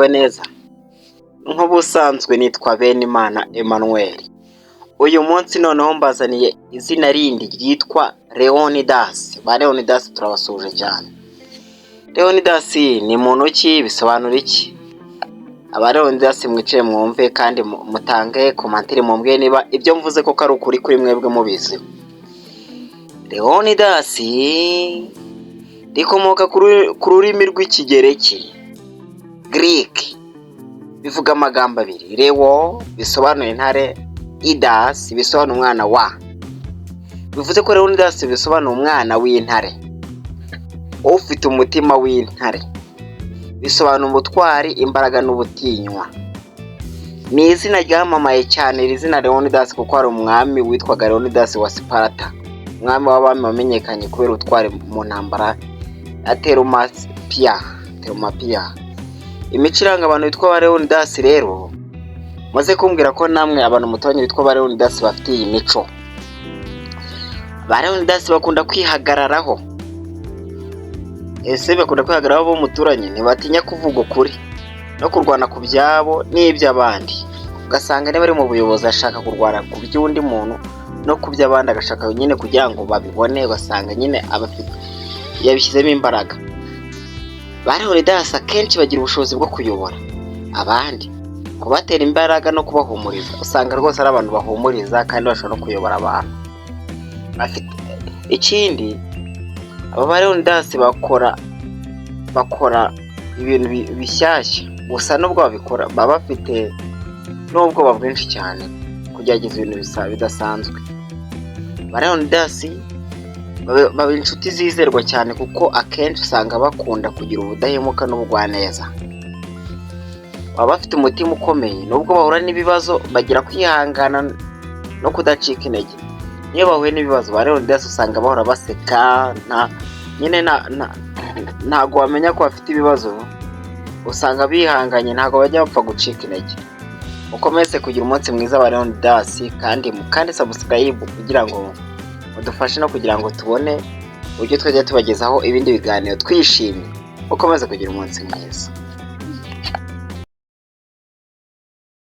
Mwiriwe neza? Nk'ubusanzwe nitwa Benimana Emmanuel. Uyu munsi noneho mbazaniye izina rindi ryitwa Leonidas. Ba Leonidas, turabasuhuje cyane. Leonidas ni muntu ki? Bisobanura iki? Aba Leonidas, mwicare mwumve kandi mutange commentaire, mumbwire niba ibyo mvuze koko ari ukuri kuri mwebwe mubizi. Leonidas rikomoka ku rurimi rw'Ikigereki, Greek, bivuga amagambo abiri: Leo bisobanuye intare, Idas bisobanura umwana wa. Bivuze ko Leonidas bisobanura umwana w'intare, ufite umutima w'intare. Bisobanura ubutwari, imbaraga n'ubutinywa. Ni izina ryamamaye cyane iri zina Leonidas, kuko hari umwami witwaga Leonidas wa Sparta, umwami w'abami wamenyekanye kubera ubutwari mu ntambara ya Thermopylae. Imico iranga abantu bitwa ba Leonidas rero, muze kumbwira ko namwe abantu muturanye bitwa ba Leonidas bafite iyi mico. Ba Leonidas bakunda kwihagararaho. Ese bakunda kwihagararaho bo muturanye? Ntibatinya kuvuga ukuri no kurwana ku byabo n'iby'abandi. Ugasanga niba ari mu buyobozi, ashaka kurwana ku by'undi muntu no ku by'abandi, agashaka nyine kugira ngo babibone, ugasanga nyine abafite yabishyizemo imbaraga. Ba Leonidas akenshi bagira ubushobozi bwo kuyobora abandi, kubatera imbaraga no kubahumuriza. Usanga rwose ari abantu bahumuriza kandi bashobora no kuyobora abantu. Bafite ikindi, aba ba Leonidas bakora ibintu bishyashya, gusa nubwo babikora baba bafite n'ubwoba bwinshi cyane kugerageza ibintu bidasanzwe. Ba Leonidas baba inshuti zizerwa cyane, kuko akenshi usanga bakunda kugira ubudahemuka n'ubugwaneza. Baba bafite umutima ukomeye, nubwo bahura n'ibibazo bagira kwihangana no kudacika intege. Niyo bahuye n'ibibazo, ba Leonidas usanga bahora baseka, nta nyine ntago wamenya ko bafite ibibazo. Usanga bihanganye, ntabwo bajya bapfa gucika intege. Mukomeze kugira umunsi mwiza wa Leonidas, kandi mukande subscribe kugira ngo mudufashe no kugira ngo tubone uburyo twajya tubagezaho ibindi biganiro twishimye. Mukomeze kugira umunsi mwiza.